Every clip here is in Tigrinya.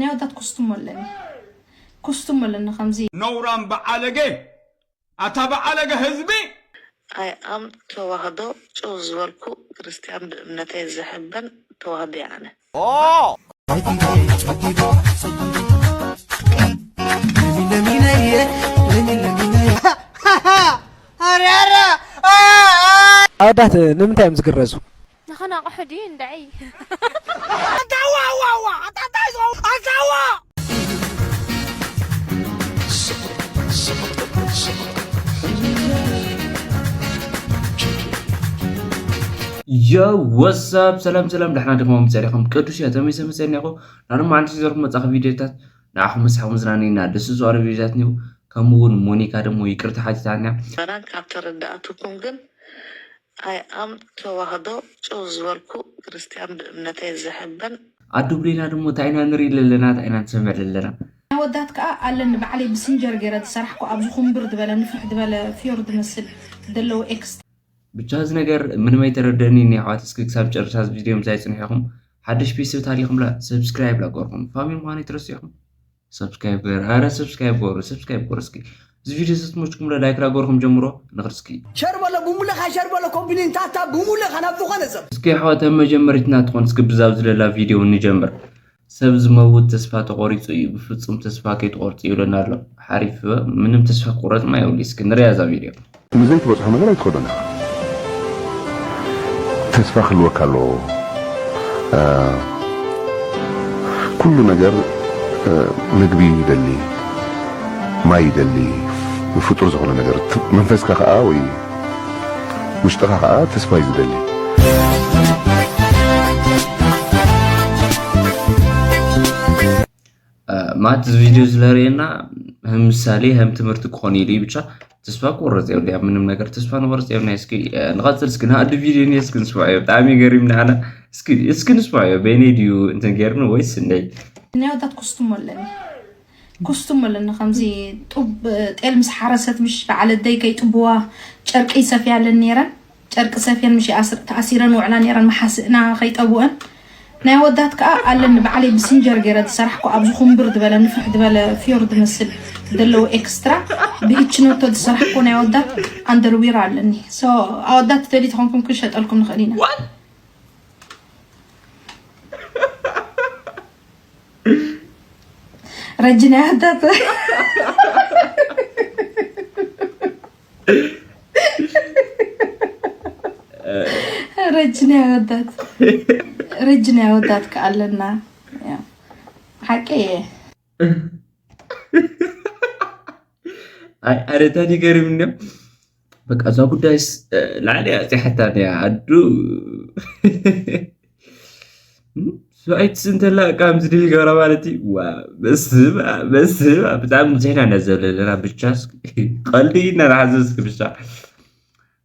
ናይ ወዳት ኩስቱሞ ኣለኒ። ኩስቱሞ ኣለኒ ከምዚ። ነውራም በዓለገ፣ ኣታ በዓለገ ህዝቢ። ኣይ ኣም ተዋህዶ ጭው ዝበልኩ ክርስትያን ብእምነተይ ዝሕበን ተዋህዶ ኣነ። ኣወዳት ንምንታይ እዮም ዝግረዙ? ንኸናቕሑ ድዩ እንደዐይ? Yo, what's up? ሰላም ሰላም፣ ደሕና ድማ ምጸሪኹም ቅዱስ እያ ተመይሰ መጸኒኹ ናርማ ዓንቲ ዘርኩ መጻኸ ቪዲዮታት ንዓኹም መሳኹም ዝናነይና ደስ ዝዋረ ቪዲዮታት ኒው። ከምኡ እውን ሞኒካ ደሞ ይቅርታ ሓቲታና። መራን ካብ ተረዳእትኩም ግን ኣይ ኣም ተዋህዶ ጭው ዝበልኩ ክርስትያን ብእምነተይ ዝሕበን ኣዱ ብሌና ደሞ እንታይ ኢና ንርኢ ለለና እንታይ ኢና ንሰምዕ ለለና። ናይ ወዳት ከዓ ኣለኒ ባዕለይ ብስንጀር ገይረ ዝሰራሕኩ ኣብዚ ኩምብር ዝበለ ንፍሕ ዝበለ ፍዮር ዝመስል ዘለዎ ኤክስ ብቻ እዚ ነገር ምንም ኣይተረደኒ እኒ ኣሕዋት እስኪ ክሳብ ጨረሻ እዚ ቪድዮ ምሳይ ፅንሑ ኢኹም ሓድሽ ቤተሰብ ታሊኹም ላ ሰብስክራይብ ላገርኩም ፋሚሊ ምዃኑ ኣይትረስዑ ኢኹም። ሰብስክራይብ ገር ኣረ ሰብስክራይብ ገሩ ሰብስክራይብ ገሩ እስኪ እዚ ቪድዮ ስትሞችኩም ለ ላይክ ላገርኩም ጀምሮ ንኽድ እስኪ። ሸር በሎ ብሙለኻ ሸር በሎ ኮምፕሊን ታታ ብሙለኻ ናብ ዝኾነ ሰብ እስኪ ኣሕዋት ኣብ መጀመሪትና ትኾን እስኪ ብዛብ ዝለላ ቪድዮ ንጀምር። ሰብ ዝመውት ተስፋ ተቆሪጹ እዩ ብፍጹም ተስፋ ከይትቆርጹ ይብለና ኣሎ ሓሪፍ ምንም ተስፋ ክቁረጽ ማ የብሉ እስኪ ንሪያ እዛ ቪድዮ። ንዘይትበጽሖ ነገር ኣይትኸዶን ኢኻ። ተስፋ ክህልወካ ኣለዎ። ኩሉ ነገር ምግቢ ይደሊ፣ ማይ ይደሊ፣ ፍጡር ዝኾነ ነገር መንፈስካ ከዓ ወይ ውሽጥኻ ከዓ ተስፋ እዩ ዝደሊ። ማለት እዚ ቪድዮ ዝለርእየና ከም ምሳሌ ከም ትምህርቲ ክኾን ኢሉ እዩ ብቻ ተስፋ ክቆረፅ የብልያ ምንም ነገር ተስፋ ንቆርፅ የብልና እስኪ ንቐፅል እስኪ ንኣዱ ቪድዮ ኒ እስኪ ንስማዕዮ ብጣዕሚ ገሪም ንዓና እስኪ እስኪ ንስማዕዮ በይነይ ድዩ እንትን ገይርኒ ወይስ እንደይ ናይ ወዳት ኩስቱሞ ኣለኒ ኩስቱሞ ኣለኒ ከምዚ ጡብ ጤል ምስ ሓረሰት ምሽ በዓል ኣደይ ከይጥብዋ ጨርቂ ይሰፍያ ኣለኒ ነይረን ጨርቂ ሰፍየን ምሽ ተኣሲረን ውዕላ ነይረን መሓስእና ከይጠብወን ናይ ኣወዳት ከዓ ኣለኒ ባዕለይ ብስንጀር ገይረ ዝሰራሕኩ ኣብዚ ኩምብር ዝበለ ንፍሕ ዝበለ ፍዮር ዝመስል ዘለዎ ኤክስትራ ብእችነቶ ዝሰራሕኩ ናይ ኣወዳት ኣንደርዊር ኣለኒ ኣወዳት ትደሊ ተኾንኩም ክንሸጠልኩም ንኽእል ኢና ረጂ ናይ ኣወዳት ረጂ ናይ ኣወዳት ረጂ ናይ ኣወዳት ከኣለና ሓቂ እየ ኣረታ ገሪም እንዲም በቃ እዛ ጉዳይስ ላዕሊ ኣፅሓታ እያ ኣዱ ሰብኣይትስ እንተላ እቃ ምስ ድል ገብራ ማለት እዩ ዋ በስባ በስባ ብጣዕሚ ብዙሕና ኢና ዘለና ብቻ ቀልዲ ኢና ንሓዘ እስኪ ብቻ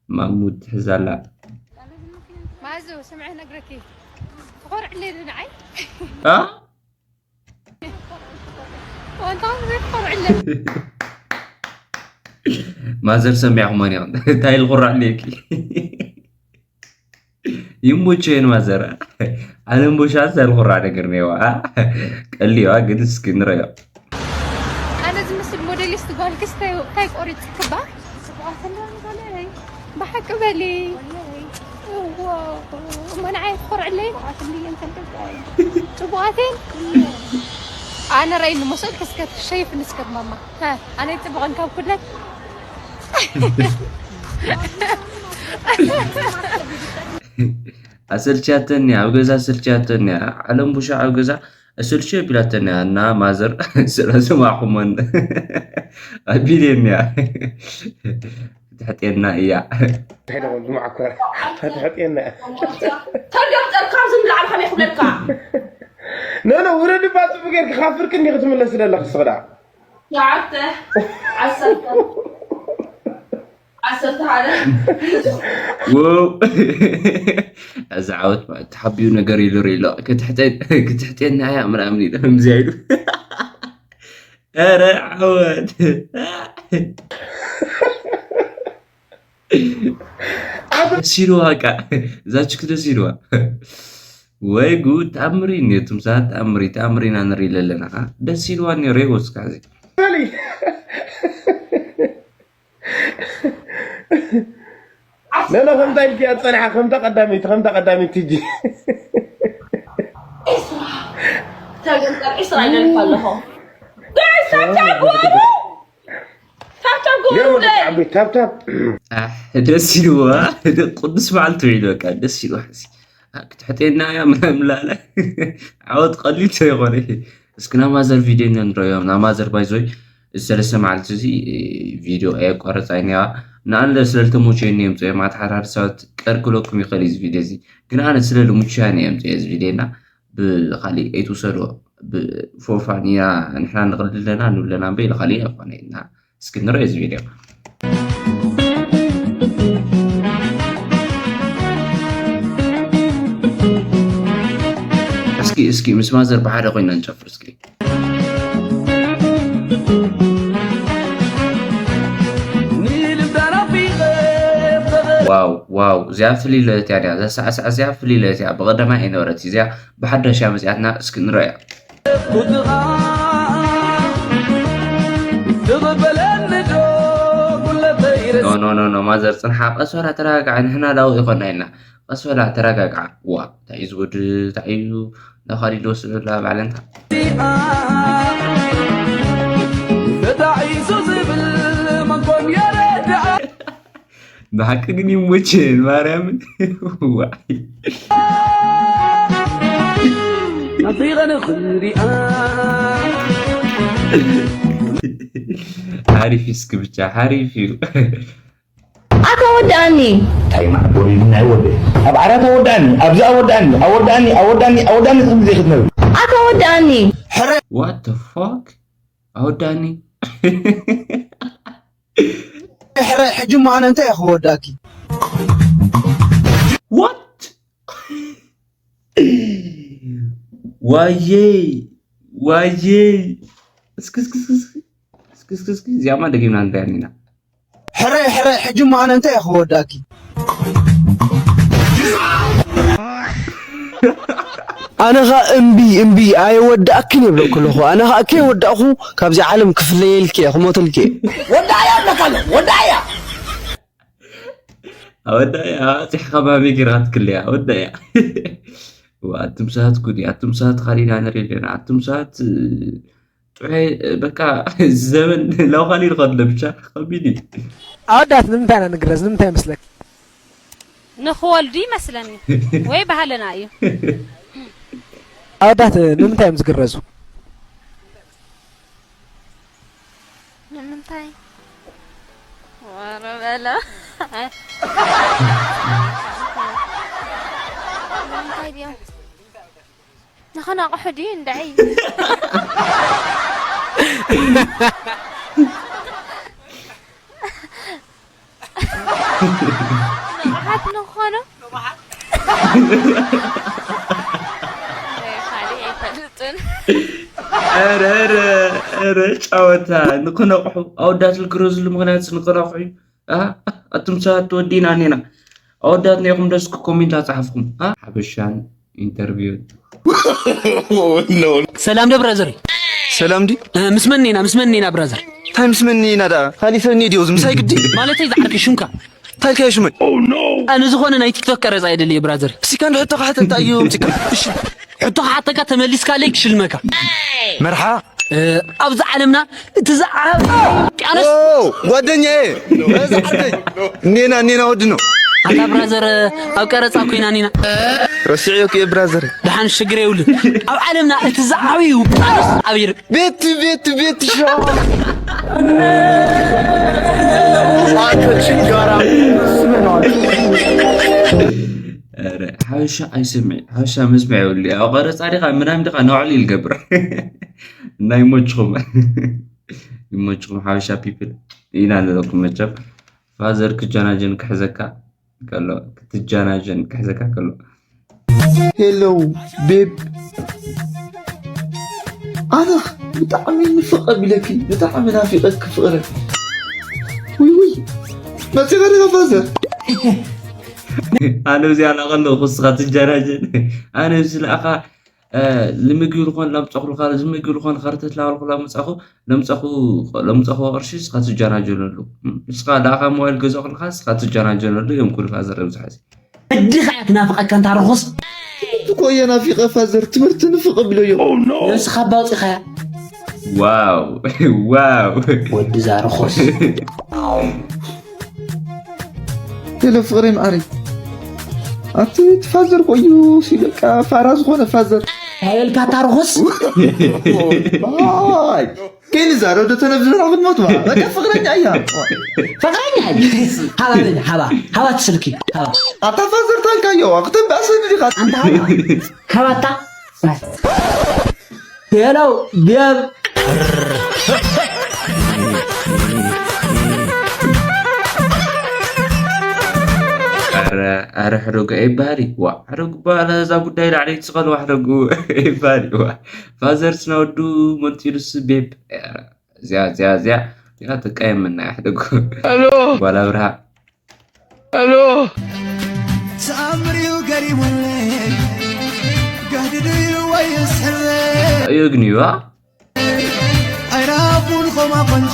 ማሙ ትሕዛላ ማዙ ስምዐ ነግረኪ ትኾርዕለይ ንዓይ ማዘር ሰሚዕኹማ ኒኹም እንታይ ኢሉ ኩራዕ ኔኪ ይሙቸን ማዘር ኣለም ቦሻ እንታይ ኢሉ ኩራዕ ነገር ነዋ ቀልዋ ግን እስኪ ንረዮ ኣነ ዝመስል ሞዴሊስት ጓልክስ እንታይ ቆሪፅክባ ብሓቂ በሊ እሞ ንዓይ ትኾርዕለይ ፅቡቓተን ኣነ ረይ ንመስል ከስከት ሸይፍ ንስከት ማማ ኣነ ይፅብቐን ካብ ኩለን ኣሰልችያተኒ ኣብ ገዛ ኣሰልችያተኒ ዓለም ቡሻ ኣብ ገዛ ኣሰልችዮ ቢላተኒ እና ማዘር ስለሰማዕኹመን ኣቢልየኒ ክትሕጤና እያ ተገብጠር ካብ ዝም ላዕሊ ከመይ ክብለካ ኖ ኖ ውረድ ባ ጽቡቅ ጌርኪ ካብ ፍርቂ እንዲኺ ትምለሲ ዘለኺ ስኽዳ ሸዓተ ዓሰርተ ዓሰርተ ሓደ ው እዚ ዓወት ተሓቢኡ ነገር ኢሉ ርኢ ኣሎ ክትሕጤና እያ ምናምን ኢሉ ከምዚያ ኢሉ ኧረ ዓወት ደስ ኢልዋ ቃ እዛ ችክ ደስ ኢልዋ ወይ ጉድ፣ ተኣምር እዩ ነቲ ምሳት፣ ተኣምር እዩ፣ ተኣምር ኢና ንርኢ ዘለና። ደስ ኢልዋ እኒኦ፣ ሬዎ እስካ እዚ። ለለ ከምታ ኢልኪ ኣፀንሓ፣ ከምታ ቀዳመይቲ፣ ከምታ ቀዳመይቲ ትጂ። ተገምጠር ዒስራ ይደልካ ኣለኹ። ጋይስ ታብታብ ግበሩ። ታብታብ ግበሩ ገርም ደይ ዓቢ ታብታብ። ኣሕ፣ ደስ ኢልዋ። ቅዱስ በዓል ትውዒል በቃ፣ ደስ ኢልዋ። ሕዚ ክትሕጤና እያ ምናምን ላለ ዓወት ቀሊል ዘይኮነ። እስኪ ናይ ማዘር ቪድዮ ኢና ንረዮም። ናይ ማዘር ባይዞይ እዚ ሰለስተ መዓልቲ እዚ ቪድዮ ኣየቋረፃ እኒዋ። ንኣነ ስለልተመቸየኒ እዮም ፅኦም ኣተሓራሪ ሰባት ቀርቅለኩም ይኽእል እዩ እዚ ቪድዮ እዚ። ግን ኣነ ስለልምችያኒ እዮም ፅኦ እዚ ቪድዮ እና ብካሊእ ኣይትውሰድዎ። ብፎፋን ኢና ንሕና ንቕልድ ኣለና ንብለና እምበይ ንካሊእ ኣይኮነ እና እስኪ ንረኦ እዚ ቪድዮ። እስኪ እስኪ ምስ ማዘር ብሓደ ኮይና ንጨፍር እስኪ። ዋው ዋው፣ እዚኣ ፍልይ ኢለትያ ድያ? እዛ ሳዕሳዕ እዚኣ ፍልይ ኢለትያ፣ ብቐደማ ኣይነበረት እዚኣ፣ ብሓዳሽ እያ መፂኣትና፣ እስኪ ንረያ። ኖ ኖ ኖ ኖ፣ ማዘር ፅንሓ፣ ቀስ በላ ተረጋግዓ፣ ንሕና ዳው ይኾና ኢልና፣ ቀስ በላ ተረጋግዓ። ዋ፣ እንታይ እዩ ዝወድ፣ እንታይ እዩ ናኻሊዶ ስብላ ባዕለንታ። ብሓቂ ግን ይሞችን ማርያምን። ዋይ። ሓሪፍ እዩ እስኪ ብቻ ሓሪፍ እዩ። ኣታ ወድኣኒ። እንታይ ማዕበሉ ናይ ወደ ኣብ ዓራት ኣወዳኒ ኣብዚ ኣወዳኒ ኣወዳኒ ኣወዳኒ ኣወዳኒ ትብል ዘይክትነብር ኣታ ወድኣኒ። What the fuck? ኣወዳኒ። ሕረ ሕጂ እሞ ኣነ እንታይ እየ ክወዳእኪ? What? ዋየይ ዋየይ። እስኪ እስኪ እስኪ እስኪ እስኪ እስኪ እዚኣማ ደጊምና ንሪኣ ኒና። ሕረ ሕረ ሕጂ እሞ ኣነ እንታይ እየ ክወዳእኪ? ኣነ ኸ እምቢ እምቢ ኣየወዳእክን የብለኩ ኣለኹ። ኣነ ኸ ከይወዳእኹ ካብዚ ዓለም ክፍለየልኪ እየ ክሞተልኪ እየ። ወዳያ ኣለካ ኣሎ ወዳያ ኣወዳያ ኣፂሕኻ ባበይ ጌርካ ትክለያ ኣወዳያ። ኣቱም ሰባት ጉድ ኣቱም ሰባት ካሊና ንርኢ ኣለና ኣቱም ሰባት። ጥዑይ በቃ። ዘመን ላውኻሊ ንኸድለ ብቻ ከቢድ እዩ። ኣወዳት ንምንታይ ኢና ንግረዝ ንምንታይ ይመስለክ? ንኽወልዱ ይመስለኒ ወይ ባህልና እዩ። ኣወዳት ንምንታይ እዮም ዝግረዙ? ንምንታይ? ወረ በለ። ንምንታይ ድዮም? ንኸናቕሑ ድዩ እንዳይ? ንቕሓት ንኾኑ? ወይ ካልእ ኣይፈልጥን። ኧረ ኧረ ኧረ ጨወታ ንክነቕሑ ኣወዳት ዝግረዝሉ ምኽንያት ንክነቕሑ እዩ። ኣሃ፣ ኣቱም ሰባት ወዲና ኔና ኣወዳት ኔኹም ደስ ኮሜንት ኣጻሕፍኩም። ኣሃ፣ ሓበሻን ኢንተርቪው። ሰላም ደ ብራዘር። ሰላም ዲ ምስ መን ኔና ምስ መን ኔና ብራዘር? እንታይ ምስ መን ኢና ደኣ ካሊእ ሰብ እኒኦ ድዮ ዝምሳይ ግዲ ማለተይ ዝዓርከ ሽምካ እንታይ ኢልካዮ ሽመይ ኣነ ዝኾነ ናይ ቲክቶክ ቀረጻ የደሊ ብራዘር። እስቲ ካን ሕቶኻ ሕተታ እዩ ምፅካ ሕቶ ክሓተካ ተመሊስካለይ ክሽልመካ። መርሓ ኣብዚ ዓለምና እቲ ዝዓብ ቃነስ ኦ፣ ጓደኛዬ በዛ ዓርከይ እኔና እኔና ወዲ ነው ኣታ ብራዘር ኣብ ቀረጻ ኮይና ኒና ረሲዕዮ ክየ ብራዘር ደሓን ሽግር የብሉ። ኣብ ዓለምና እቲ ዝዓብዩ ቃነስ ኣበይ ይርከብ? ቤት ቤት ቤት ሻ ኧረ፣ ሓበሻ ኣይሰምዕ ሓበሻ መስምዕ የብሉ። ኣብ ቀረጻ ዲኻ ምናምን ዲኻ ነውዕል ይልገብር። እና ይሞችኹም ይሞችኹም ሓበሻ ፒፕል ኢና ንለኩም መቸም። ፋዘር ክጃናጀን ክሕዘካ ከሎ ክትጃናጀን ክሕዘካ ከሎ ሄሎ ቤብ ኣነኽ ብጣዕሚ ንፍቕ ኣቢለኪ ብጣዕሚ ናፊቐኪ ፍቕረ ውይ ውይ መፂኻ ዲኻ ፋዘር ኣነ እዚኣ ላቐለኹ እስኻ ትጀናጀን። ኣነ እዚ ለኣኻ ንምግቢ ዝኾን ላምፀኹልካ ዝምግቢ ዝኾን ከርተት ላበልኩ ላምፀኹ ለምፀኹ ለምፀኹ ቅርሺ እስኻ ትጀናጀነሉ። እስኻ ለኣኻ ሞባይል ገዛኹልካ እስኻ ትጀናጀነሉ እዮም ኩልካ ዘረብዝሓ እዚ። ወዲ ከዓ ትናፍቀካ እንታ ርኹስ። እኮ እየ ናፊቀ ፋዘር ትምህርቲ ንፍቅ ብለዮ። ንስኻ ኣባ ኣውፂኻያ። ዋው ዋው ወዲ እዛ ርኹስ። ሄሎ ፍቅረይ መዓረይ ኣቲ እቲ ፋዘር ኮዩ ሲበቃ ፋራ ዝኾነ ፋዘር ታየልካ እታ ርኹስ። ባይ ከይንዛረብ ዶ ተነብዝና ክንሞት ባ በቃ ፍቅረኛ እያ ፍቅረኛ እዩ። ሃባ በል ሃባ ሃባ ትስልኪ ሃባ ኣታ ፋዘር ታንካዮ ክትንባእሰኒ ዲኻ ኣንታ ሃባ ሃባታ ሄሎ ቤብ ኣረ ሕደጉ ኣይበሃል እዩ ዋ ሕደጉ በለ እዛ ጉዳይ ላዕለይቲ ዝኸልዋ ሕደጉ ኣይበሃል እዩ ዋ ፋዘር ስናወዱ መንጢሉስ ቤብ እዚኣ እዚኣ እዚኣ እዚኣ ትቃየመና እያ ሕደጉ ጓል ኣብርሃ ተኣምር እዩ ገሪሙኒ ጋህዲ ድዩ ወይስ ሕልሚ እዩ ግን እዩ ኣይራኹን ኸማ ቆንጆ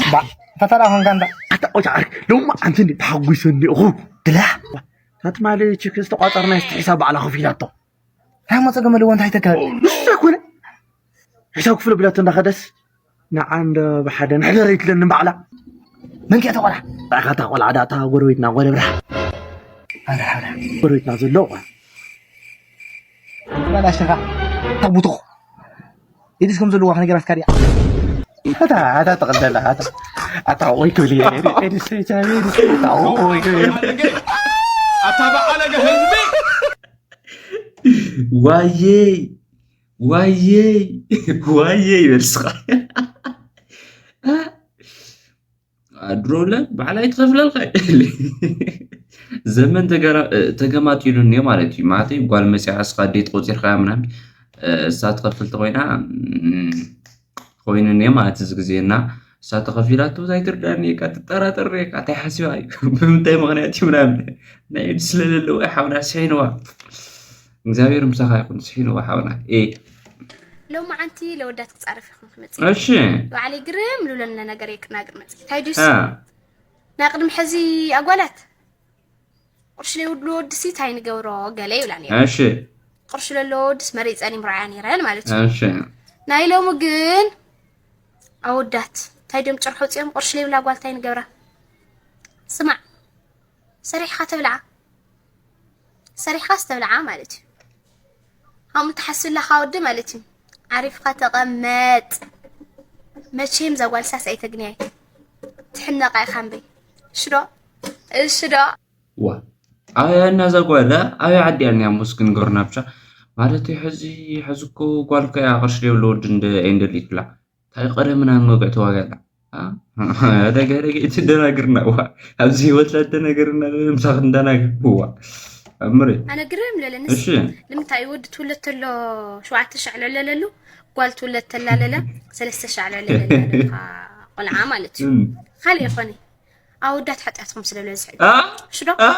ፈተና ኾንካ እንዳ ኣታ ቆጫ ዓርክ ሎማ ኣንቲ እንዲ ተሓጒሰ እንዲኹ ግላ ናቲ ማለት ችክ ዝተቋፀርና ስቲ ሒሳብ ባዕላ ከፊላቶ እንታይ ሞ ፀገም ኣለዎ እንታይ ተካ ንሱ ኣይኮነ ሒሳብ ክፍሎ ቢላቶ እንዳኸደስ ንዓ እንደ ብሓደ ንሕደር ኣይትለንን ባዕላ መንኪ ተቆላ ባዕካ እታ ቆልዓ ዳእታ ጎረቤትና ጓል ብርሃ ኣረ ሓረ ጎረቤትና ዘሎ ቆልዓ በላሽኻ ተቡትኹ ኢድስ ከም ዘለዋ ከነገራትካ ድያ ኣታ ኣታ ተቐደላ ኣታ ኣታ ወይ ክብል እየ ኤድስ ኤች ኣይ ቪ ኤድስ ኣታ ወይ ክብል እየ ኣታ በዓለገ ህዝቢ ዋየይ ዋየይ ዋየይ ይበል ስኻ ድሮለ ባዕላ ይትኸፍለልካ ዘመን ተገማጢሉ እኒኦ ማለት እዩ ማለተይ ጓል መፅያ እስኻ ዴት ቆፂርካ ምናምን እሳ ትኸፍል ተኮይና ኮይኑ እኒኦ ማለት እዚ ግዜ እና እሳ ተኸፊላቶ እንታይ ትርዳኒ ካ ትጠራጠር ካ እንታይ ሓሲባ እዩ ብምንታይ ምክንያት እዩ ምናምን ናይ ኢድ ስለለለዎ ሓውና ስሒንዋ እግዚኣብሔር ምሳኻ ይኹን ስሒንዋ ሓውና ኤ ሎማዓንቲ ለወዳት ክፃረፍ ኢኹም ክመፅእ እሺ ባዕለይ ግርም ልብለኒ ነገር የቅናግር መፅእ እንታይ ድዩስ እ ናይ ቅድሚ ሕዚ ኣጓላት ቅርሺ ለይብሉ ወድሲ እንታይ ንገብሮ ገለ ይብላ ነይረ እሺ ቅርሺ ለለዎ ወድስ መሪፀን ይምርዓያ ነይረን ማለት እዩ እሺ ናይ ሎሚ ግን ኣወዳት እንታይ ድዮም ጭርሑ ውፅኦም ቅርሺ ለይብላ ጓል እንታይ ንገብራ ስማዕ ሰሪሕኻ ተብልዓ ሰሪሕኻስ ተብልዓ ማለት እዩ። ከምኡ ተሓስብላኻ ወዲ ማለት እዩ። ዓሪፍኻ ተቐመጥ። መቼም እዛ ጓል ሳስ ኣይተግንያይ። ትሕነቓ ኢኻ እምበይ። እሺ ዶ? እሺ ዶ? ዋ ኣበይ ኣና እዛ ጓል ኣበይ ዓዲ ኣልኒ ኣሞስ ክንገሩና ብቻ ማለት እዩ ሕዚ ሕዚ እኮ ጓል እኮ እያ ቅርሺ ዘይብሉ ወዲ እንደ ኣይንደሊ ክብላ እንታይ ቀደምና ንወግዕ ተዋጋላ ደገ ደገ ትደናግርና ዋ ኣብዚ ህይወት ላተነገርና ምሳኽ እንደናግር ዋ ኣምሪ ኣነ ግርም ለለንስ እሺ ንምንታይ ወዲ ትውለድ ተሎ ሸውዓተ ሻዕ ለለለሉ ጓል ትውለድ ተላ ለለ ሰለስተ ሻዕ ለለለካ ቆልዓ ማለት እዩ እም። ካልእ ይኾነ ኣወዳት ሓጢኣትኩም ስለ ለዝሕ ኣ ሽዶ ኣ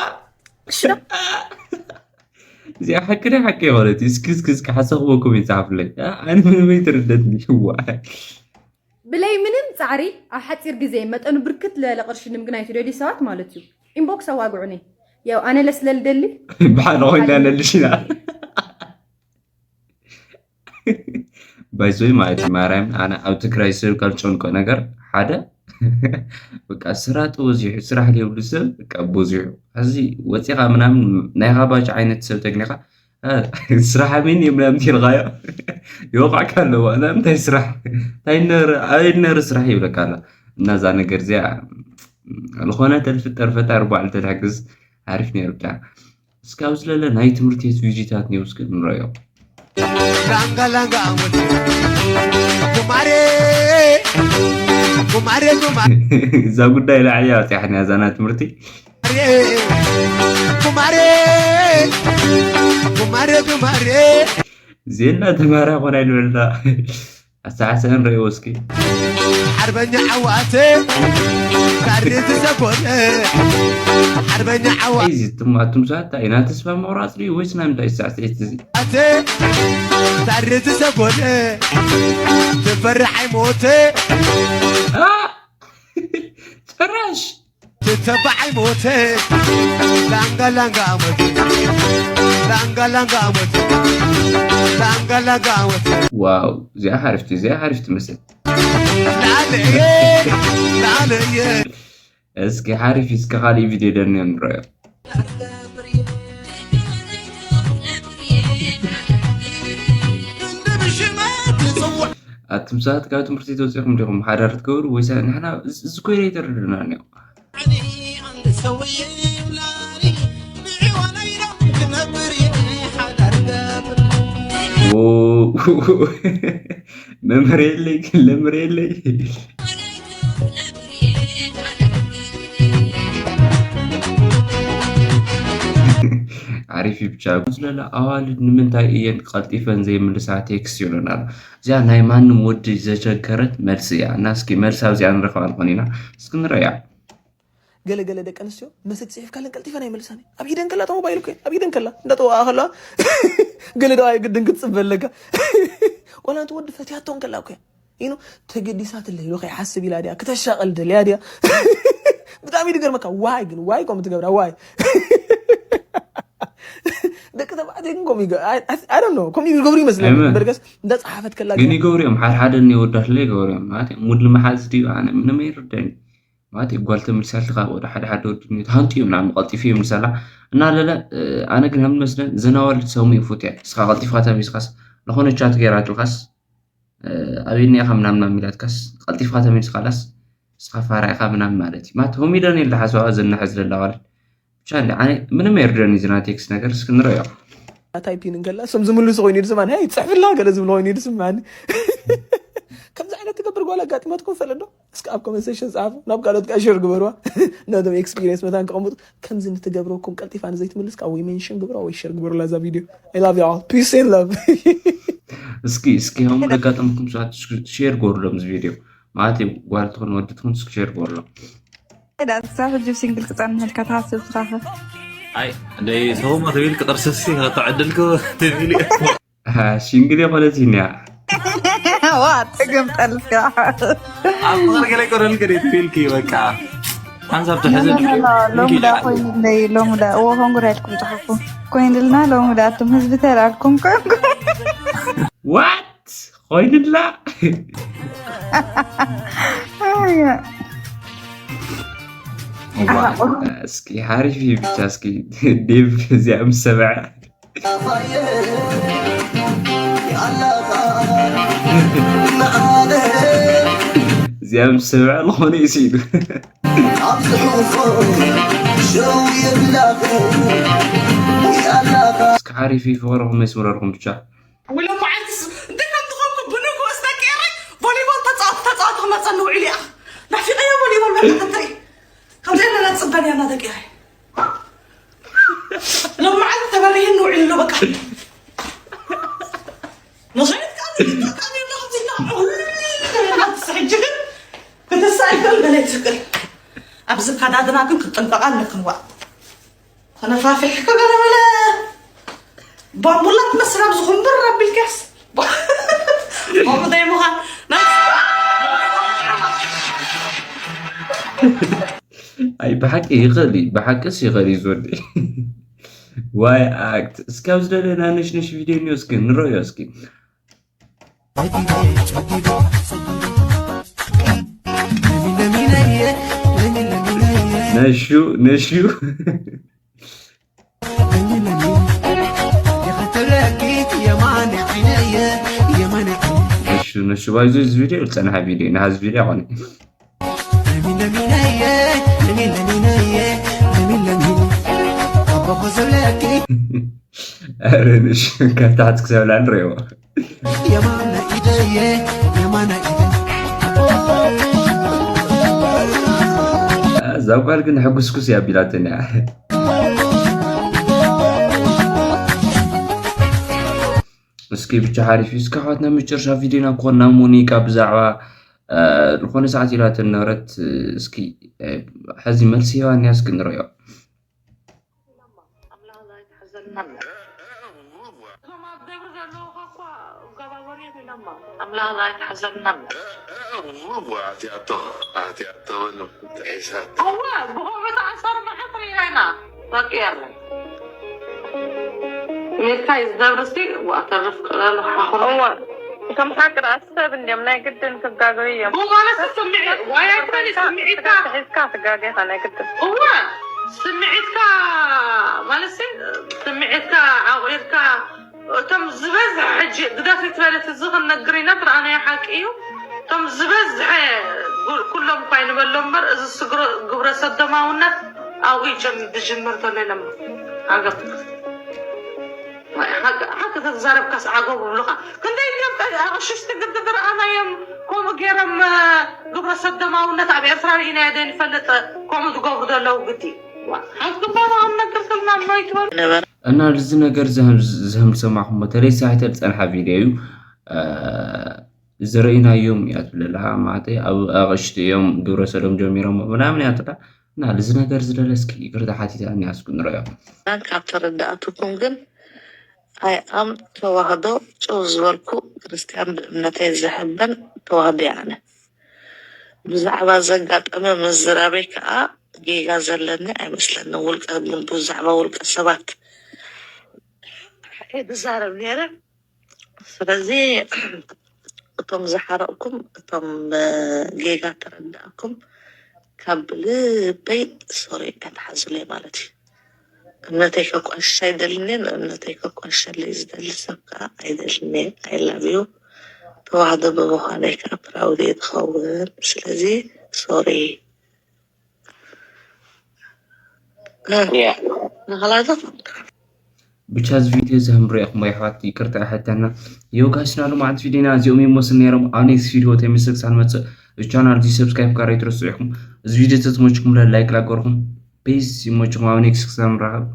ሽዶ እዚኣ ሓቂ ናይ ሓቂ የኾነት እስኪ እስኪ እስኪ ሓሳኽዎ ኮሜንት ፃሓፍለይ ኣነ ምንም ኣይተረደትኒ ዋ ብለይ ምንም ፃዕሪ ኣብ ሓፂር ግዜ መጠኑ ብርክት ዝበለ ቅርሺ ንምግናይ ትደልዩ ሰባት ማለት እዩ ኢንቦክስ ኣዋግዑኒ ያው ኣነ ለስለልደሊ ብሓደ ኮይና ነልሽና ባይዞይ ማለት እዩ ማርያም ኣነ ኣብ ትግራይ ሰብ ካብ ዝጨንቆ ነገር ሓደ በቃ ስራጥ በዚሑ ስራሕ ዘይብሉ ሰብ በቃ በዚሑ ሕዚ ወፂኻ ምናምን ናይ ካባጭ ዓይነት ሰብ ተግኒኻ ስራሕ ኣበይኒ ምናምን ኢልካዮ ይወቕዐካ ኣለዎ እና እንታይ ስራሕ እንታይ ነር ኣበይ ነር ስራሕ ይብለካ ኣሎ እና እዛ ነገር እዚኣ ዝኾነ ተልፍጠር ፈጣሪ ባዕሉ ተትሕግዝ ኣሪፍ ነይሩ ብጣዕሚ እስካብ ዝለለ ናይ ትምህርቲ ቤት ቪዲዮታት ኒውስ ግን ንረዮ ላንጋ ላንጋ ወዲ ጉማሬ ጉማሬ ጉማሬ እዛ ጉዳይ ላዕሊ ኣውፅያሕና እዛ ናይ ትምህርቲ ጉማሬ ጉማሬ ጉማሬ ዜና ተማራ ኮና ይልበልና ኣሰዓሰዐን ረእይዎ እስኪ። ሓርበኛ ዓዋተ ካድሬ ዝሰኮነ ሓርበኛ ዓዋ እዚ ትማ ኣቱም ሳታ ኢና ተስፋ ምቑራጽ ድዩ ወይስ ናይ ምንታይ ሳዕስዒት እዚ? ኣተ ካድሬ ዝሰኮነ ትፈርሕ ኣይሞተ። አ! ጭራሽ ትተባዓይ ሞተ ላንጋ ላንጋ ሞተ ላንጋ ላንጋ ሞተ ላንጋ ላንጋ ሞተ። ዋው፣ እዚኣ ሓሪፍቲ፣ እዚኣ ሓሪፍቲ መስል። ላለየ ላለየ እስኪ ሓሪፍ እስከ ካልእ ቪድዮ ደንዮ ንረዮ። ኣቱም ሰባት ካብ ትምህርቲ ተወፂኹም ዲኹም ሓዳር ትገብሩ ወይስ ንሕና እዚ ኮይነ ይተረድና እኒኦ። መምህር የለይ ለምህር የለይ። ዓሪፍ እዩ ብቻ ስለለ ኣዋልድ ንምንታይ እየን ቀልጢፈን ዘይምልሳ ቴክስት ይብለና ኣሎ። እዚኣ ናይ ማንም ወዲ ዘቸገረት መልሲ እያ እና እስኪ መልሲ ኣብዚኣ ንረኽባ ንኾን ኢና እስኪ ንረያ። ገለ ገለ ደቂ ኣንስትዮ መሰጅ ፅሒፍካለን ቀልጢፈን ኣይመልሳን እየን። ኣብ ኢደን ከላ እታ ሞባይል እኮ እየን ኣብ ኢደን ከላ እንዳጠዋኣ ከለዋ ገለ ደዋ ግድን ክትፅበ ኣለካ። ቆላ እቲ ወዲ ፈትያቶ እንከላ እኮ እያ ኢኖ ተገዲሳትለ ኢሉ ከይሓስብ ኢላ ድያ ክተሻቐል ደልያ ድያ? ብጣዕሚ ድገርመካ ዋይ ግን ዋይ ከም ትገብራ ዋይ ደቂ ተባዕትዮ ግን ከምኡ ይገ- I- I- I don't know ከምኡ ይገብሩ ይመስለኒ እምበር ገስ እንዳፀሓፈት ከላ ግን ይገብሩ እዮም ሓድሓደ እኒ ወዳት ለ ይገብሩ እዮም ማለት እዩ ሙድ ንምሓዝ ድዩ ኣነ ምንም ኣይርደኝ ማለት እዩ ጓል ተመልሳልቲ ካብ ወደ ሓደ ሓደ ወዲ እኒኦ ተሃንጡ እዮም ናብ ቀልጢፉ እዮም ዝሰላ እና ለለ ኣነ ግን ከም መስለን ዘናዋልድ ሰሙ ይፉት እያ እስኻ ቀልጢፍካ ተመሊስካስ ለኾነ ቻት ገይራትልካስ ኣበየናይ ኢኻ ምናምን ኣሚላትካስ ቀልጢፍካ ተመሊስካላስ እስኻ ፋራ ኢኻ ምናምን ማለት እዩ ማለት ሆሚደን ኢለ ሓሰዋ ዝናሐ ዝደላ ማለት ብቻ እንደ ኣነ ምንም ኣይርደን እዩ ዝና ቴክስት ነገር እስኪ ንረዮ ታይፒን እንከላ እሶም ዝምልሱ ኮይኑ ድስማን ሄይ ፅሕፍላ ገለ ዝብሉ ኮይኑ ድስማኒ ከምዚ ዓይነት ትገብር ጓል ኣጋጢማትኩም ፈለዶ እስኪ ኣብ ኮመንት ሴክሽን ፃሓፉ ናብ ካልኦት ከዓ ሸር ግበርዋ ነቶም ኤክስፒሪየንስ መታን ከቐምጡ ከምዚ ንትገብረኩም ቀልጢፋ ንዘይትምልስ ከዓ ወይ ሜንሽን ግብራ ወይ ሸር ግበሩላ እዛ ቪድዮ I love you all peace and love እስኪ እስኪ ከምኡ ደጋጠምኩም ሰባት ሼር ጎርሎም እዚ ቪድዮ ማለት እዩ ጓል ትኹን ወዲ ትኹን እስኪ ሼር ጎርሎም ዳ ክሳብ ሕጂ ሲንግል ክጸንሕ ኢልካ ትሓስብ ትኻኸ ኣይ ደይ ሰውማ ተቢል ክጥርስሲ ከተዕድልኩ ተቢል ሲንግል የኾነች እኒያ ዋ ትግምጠልካ ኣብ ፍቅር ገለ ይቆረል ገደ ትቢልኪ በቃ ሓንሳብ ትሕዘ ሎምዳ ኮይኑለይ ሎምዳ እዎ ኮንጉራ ኢልኩም ፃሓፉ ኮይኑልና ሎምዳ ኣቱም ህዝቢ ተላልኩም ኮንጉ ዋት ኮይኑላ እስኪ ሓሪፍ እዩ ብቻ እስኪ ዴቭ እዚኣ ምስ ሰምዐ እዚኣ ምስ ሰምዐ ዝኾነ እዩ ስኢሉ እስኪ ሓሪፍ እዩ ፍቕርኹም የስምረልኩም ብቻ ولما عكس دكم دخلكم بنوكو استكيري فوليبول تتصاوت تتصاوت ما تصنوا عليا نحفي غير فوليبول ما تنتهي خمسين لنا تصبني انا دقيقه لو ما عاد تبرهن نوعي له بقى نصيحت كان كان يلا خمسين لا تسعجل بتسعجل بلا يتفكر ابزك هذا دنا كنت تنفق عنك هو ተነፋፊሕካ ገለ በለ ባምቡላ ትመስል ኣብዚ ኩምብር ኣቢልካስ ከምኡ ደይ ምዃን ናይ ኣይ ብሓቂ ይኽእል እዩ ብሓቅስ ይኽእል እዩ ዝወዲ ዋይ ኣክት እስኪ ኣብ ዝደለና ነሽነሽ ቪድዮ እኒኦ እስኪ ንረዮ እስኪ ነሹ ነሹ ነሹ ነሹ ባይዞ እዚ ቪድዮ ዝፀንሐ ቪድዮ ናሃዚ ቪድዮ ኮነ ኣረ ነሹ ካብ ታሕቲ ክሰብ ላዕሊ ርእይዎ እዛ ጓል ግን ሕጉስኩስ እያ ኣቢላትኒ እያ እስኪ ብቻ ሓሪፍ እዩ። እስኪ ኣሕዋትና መጨረሻ ቪድዮና ክኾን ናብ ሞኒቃ ብዛዕባ ዝኾነ ሰዓት ኢላተን ነበረት። እስኪ ሕዚ መልሲ ሂባኒ እስኪ ንሪኦ። እዞም ኣብ ደብሪ ዘለዉ እኳ ገባበርዮም ኢሎማ ኣምላኽ ኣይትሓዘልና። ኣትያቶ ኣትያቶ በሉ ጥሒሳት እወ ብኸምኡ ተኣሰሩ መዓት ርኢና ኢና። በቂ የለን። ሜድካ እዩ ዝደብርሲ ዋተርፍ ቀለሉ ሓኹ እወ እቶም ሓቂ ደኣ ሰብ እንድዮም ናይ ግድን ክጋገዩ እዮም። ብማለት ስምዒ ዋይ ኣይኮነ ስምዒትካ ሒዝካ ትጋገ ኢኻ ናይ ግድን። እወ ስምዒትካ ማለት ስምዒትካ ዓቑርካ እቶም ዝበዝሐ ሕጂ ግደፍ ይትበለት እዚ ክንነግር ኢና ትረኣናዮ ሓቂ እዩ። እቶም ዝበዝሐ ኩሎም እኳ ይንበሎ እምበር እዚ ስግሮ ግብረ ሰዶማውነት ኣብኡ ይጀም ዝጅምር ዘሎ ኢሎም ዓገብ ሓቂ ተዛረብካስ ዓገብ ብሉካ ክንደይ እዮም ኣቕሽሽቲ ግዲ ዝረኣናዮም ከምኡ ገይሮም ግብረ ሰዶማውነት ኣብ ኤርትራ ርኢናዮ ዶ ንፈልጥ ከምኡ ዝገብሩ ዘለዉ ግዲ ሓዝግባና ኣብ ነገር ከልና ኖይትበሉ እና እዚ ነገር ዝህም ዝሰማዕኹም በተለይ ሳሒተ ዝፀንሓ ቪድዮ እዩ ዝረኢናዮም እያ ትብለላ ማለት ኣብ ኣቕሽቲ እዮም ግብረ ሰዶም ጀሚሮም ምናምን እያ ትብላ እና እዚ ነገር ዝደለ እስኪ ይቅርታ ሓቲታ እኒያ እስኩ ንረዮ ካብ ተረዳእትኩም ግን ኣይ ኣም ተዋህዶ ጭው ዝበልኩ ክርስትያን ብእምነተይ ዝሕበን ተዋህዶ እየ ኣነ ብዛዕባ ዘጋጠመ ምዝራበይ ከዓ ጌጋ ዘለኒ ኣይመስለንን ውልቀ ብዛዕባ ውልቀ ሰባት ዝዛረብ ነይረ ስለዚ እቶም ዝሓረቕኩም እቶም ጌጋ ተረዳእኩም ካብ ልበይ sorry እንዳትሓዙለይ ማለት እዩ እምነተይ ከቋሽሽ ኣይደልንን እምነተይ ከቋሽሸለይ ዝደሊ ሰብ ከዓ ኣይደልንን I love you ተዋህዶ ብምዃነይ ከዓ proud እየ ዝኸውን ስለዚ sorry ንኽላቶ ብቻ እዚ ቪድዮ እዚ ከም ሪኢኹሞ የሕዋት ይቅርታ ይሓተና ዮጋስና ሎማዓንቲ ቪድዮና እዚኦም ይመስሉ ነይሮም ኣብ next ቪድዮ ተመልሰ ክሳብ ንመፅእ ቻናል እዚ subscribe ጋር ኣይትረስዑ ኢኹም እዚ ቪድዮ ተዝመችኩም like ላገርኩም peace ይመችኹም ኣብ next ክሳብ ንራኸብ